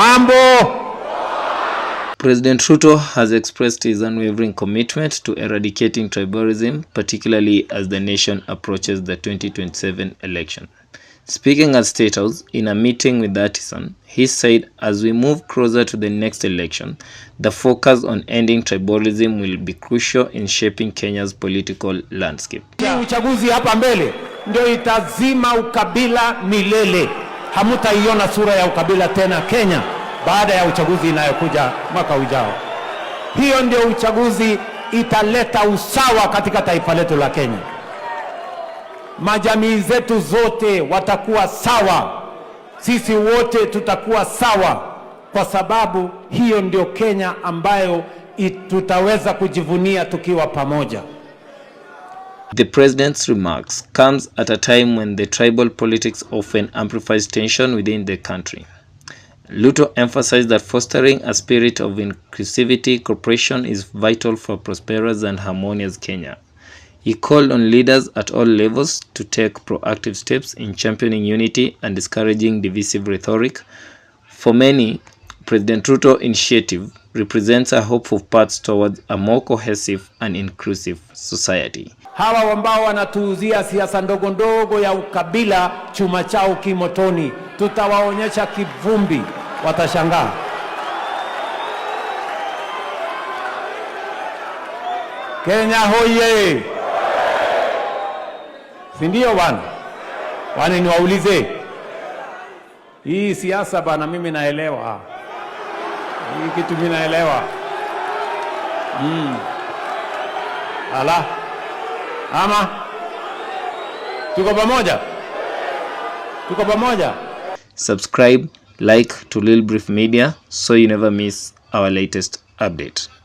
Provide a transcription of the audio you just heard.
Mambo. President Ruto has expressed his unwavering commitment to eradicating tribalism, particularly as the nation approaches the 2027 election. Speaking at State House in a meeting with Artisan, he said as we move closer to the next election, the focus on ending tribalism will be crucial in shaping Kenya's political landscape. Hii uchaguzi hapa mbele ndio itazima ukabila milele. Hamutaiona sura ya ukabila tena Kenya baada ya uchaguzi inayokuja mwaka ujao. Hiyo ndio uchaguzi italeta usawa katika taifa letu la Kenya. Majamii zetu zote watakuwa sawa, sisi wote tutakuwa sawa, kwa sababu hiyo ndio Kenya ambayo tutaweza kujivunia tukiwa pamoja. The president's remarks comes at a time when the tribal politics often amplifies tension within the country. Ruto emphasized that fostering a spirit of inclusivity cooperation is vital for prosperous and harmonious Kenya. He called on leaders at all levels to take proactive steps in championing unity and discouraging divisive rhetoric. For many, President Ruto initiative represents a hopeful path towards a more cohesive and inclusive society. Hawa ambao wanatuuzia siasa ndogo ndogo ya ukabila, chuma chao kimotoni, tutawaonyesha kivumbi, watashangaa. Kenya hoye! Si ndio bwana? Wani niwaulize, hii siasa bana, mimi naelewa hii kitu, mimi naelewa. Ala, ama tuko pamoja? Tuko pamoja? Subscribe, like to Lil Brief Media so you never miss our latest update.